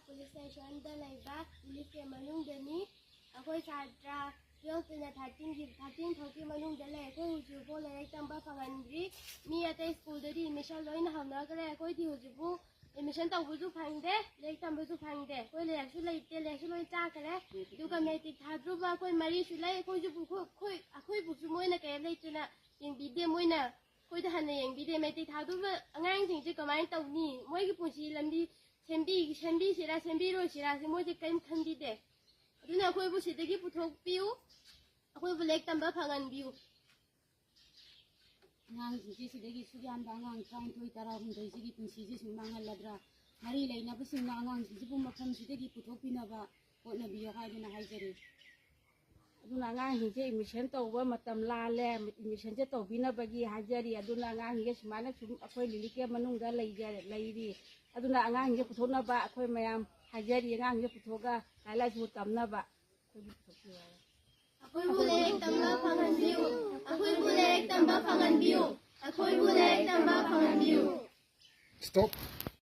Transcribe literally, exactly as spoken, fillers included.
Police ꯁ꯭ꯇꯦꯁꯟꯗ ꯂꯩꯕ relief ꯀꯦꯝ ꯃꯅꯨꯡꯗꯅꯤ꯫ ꯑꯩꯈꯣꯏ ꯁꯥꯇ꯭ꯔ ꯇꯨꯌꯦꯜꯐꯇꯩꯅ ꯊꯥꯔꯇꯤꯟꯒꯤ, ꯊꯥꯔꯇꯤꯟ ꯐꯥꯎꯒꯤ ꯃꯅꯨꯡꯗ ꯂꯩ꯫ ꯑꯩꯈꯣꯏ ꯍꯧꯖꯤꯛꯐꯥꯎ ꯂꯥꯏꯔꯤꯛ ꯇꯝꯕ ꯐꯪꯍꯟꯗ꯭ꯔꯤ꯫ ꯃꯤ ꯑꯇꯩ ꯁ꯭ꯀꯨꯜꯗꯗꯤ ꯑꯦꯗꯃꯤꯁꯟ ꯂꯣꯏꯅ ꯍꯧꯅꯈ꯭ꯔꯦ꯫ ꯑꯩꯈꯣꯏꯗꯤ ꯍꯧꯖꯤꯛꯐꯥꯎ ꯑꯦꯗꯃꯤꯁꯟ ꯇꯧꯕꯁꯨ ꯐꯪꯗꯦ, ꯂꯥꯏꯔꯤꯛ ꯇꯝꯕꯁꯨ ꯐꯪꯗꯦ꯫ ꯑꯩꯈꯣꯏ ꯂꯥꯏꯔꯤꯛꯁꯨ ꯂꯩꯇꯦ, ꯂꯥꯏꯔꯤꯛꯁꯨ ꯂꯣꯏ ꯆꯥꯈ꯭ꯔꯦ꯫ ꯑꯗꯨꯒ ꯃꯦꯇ꯭ꯔꯤꯛ ꯊꯥꯗ꯭ꯔꯨꯕ ꯑꯩꯈꯣꯏ ꯃꯔꯤꯁꯨ ꯂꯩ꯫ ꯑꯩꯈꯣꯏꯁꯨ ꯄꯨ-, ꯑꯩꯈꯣꯏ, ꯑꯩꯈꯣꯏꯕꯨꯁꯨ ꯃꯣꯏꯅ ꯀꯩꯝ ꯂꯩꯇꯅ ꯌꯦꯡꯕꯤꯗꯦ꯫ ꯃꯣꯏꯅ ꯑꯩꯈꯣꯏꯗ ꯍꯟꯅ ꯌꯦꯡꯕꯤꯗꯦ꯫ ꯃꯦꯇ꯭ꯔꯤꯛ ꯊꯥꯗ꯭ꯔꯨꯕ ꯑꯉꯥꯡꯁꯤꯡꯁꯦ ꯀꯃꯥꯏꯅ ꯇꯧꯅꯤ? ꯃꯣꯏꯒꯤ ꯄꯨꯟꯁꯤ ꯂꯝꯕꯤ ꯁꯦꯝꯕꯤ-, ꯁꯦꯝꯕꯤꯁꯤꯔꯥ ꯁꯦꯝꯕꯤꯔꯣꯏꯁꯤꯔꯥꯁꯦ ꯃꯣꯏꯁꯦ ꯀꯔꯤꯝ ꯈꯟꯕꯤꯗꯦ꯫ ꯑꯗꯨꯅ ꯑꯩꯈꯣꯏꯕꯨ ꯁꯤꯗꯒꯤ ꯄꯨꯊꯣꯛꯄꯤꯌꯨ, ꯑꯩꯈꯣꯏꯕꯨ ꯂꯥꯏꯔꯤꯛ ꯇꯝꯕ ꯐꯪꯍꯟꯕꯤꯌꯨ꯫ ꯑꯉꯥꯡꯁꯤꯡꯁꯦ ꯁꯤꯗꯒꯤ ꯁꯨꯛ ꯌꯥꯝꯕ ꯑꯉꯥꯡ ꯇꯔꯥꯅꯤꯊꯣꯏ, ꯇꯔꯥꯍꯨꯝꯗꯣꯏꯁꯤꯒꯤ ꯄꯨꯟꯁꯤꯁꯦ ꯁꯨꯝ ꯃꯥꯡꯍꯜꯂꯗ꯭ꯔꯥ? ꯃꯔꯤ ꯂꯩꯅꯕꯁꯤꯡꯅ ꯑꯉꯥꯡꯁꯤꯡꯁꯤꯕꯨ ꯃꯐꯝꯁꯤꯗꯒꯤ ꯄꯨꯊꯣꯛꯄꯤꯅꯕ ꯍꯣꯠꯅꯕꯤꯌꯨ ꯍꯥꯏꯗꯨꯅ ꯍꯥꯏꯖꯔꯤ꯫ ꯑꯗꯨꯅ ꯑꯉꯥꯡꯁꯤꯡꯁꯦ ꯑꯦꯗꯃꯤꯁꯟ ꯇꯧꯕ ꯃꯇꯝ ꯂꯥꯜꯂꯦ, ꯑꯦꯗꯃꯤꯁꯟꯁꯦ ꯇꯧꯕꯤꯅꯕꯒꯤ ꯍꯥꯏꯖꯔꯤ꯫ ꯑꯗꯨꯅ ꯑꯉꯥꯡꯁꯤꯡꯁꯦ ꯁꯨꯃꯥꯏꯅ ꯁꯨꯝ ꯑꯩꯈꯣꯏ ꯔꯤꯂꯤꯐ ꯀꯦꯝ ꯃꯅꯨꯡꯗ ꯂꯩꯖ-, ꯂꯩꯔꯤ꯫ ꯑꯗꯨꯅ ꯑꯉꯥꯡꯁꯤꯡꯁꯦ ꯄꯨꯊꯣꯛꯅꯕ ꯑꯩꯈꯣꯏ ꯃꯌꯥꯝ ꯍꯥꯏꯖꯔꯤ, ꯑꯉꯥꯡꯁꯤꯡꯁꯦ ꯄꯨꯊꯣꯛꯑꯒ ꯂꯥꯏꯔꯤꯛ ꯂꯥꯏꯁꯨ ꯇꯝꯅꯕ ꯑꯩꯈꯣꯏꯕꯨ ꯄꯨꯊꯣꯛꯄꯤꯌꯨ ꯍꯥꯏꯔꯦ꯫ ꯑꯩꯈꯣꯏꯕꯨ ꯂꯥꯏꯔꯤꯛ ꯇꯝꯕ ꯐꯪꯍꯟꯕꯤꯌꯨ꯫ ꯑꯩꯈꯣꯏꯕꯨ ꯂꯥꯏꯔꯤꯛ ꯇꯝꯕ ꯐꯪꯍꯟꯕꯤꯌꯨ꯫ ꯑꯩꯈꯣꯏꯕꯨ ꯂꯥꯏꯔꯤꯛ ꯇꯝꯕ ꯐꯪꯍꯟꯕꯤꯌꯨ꯫ Stop.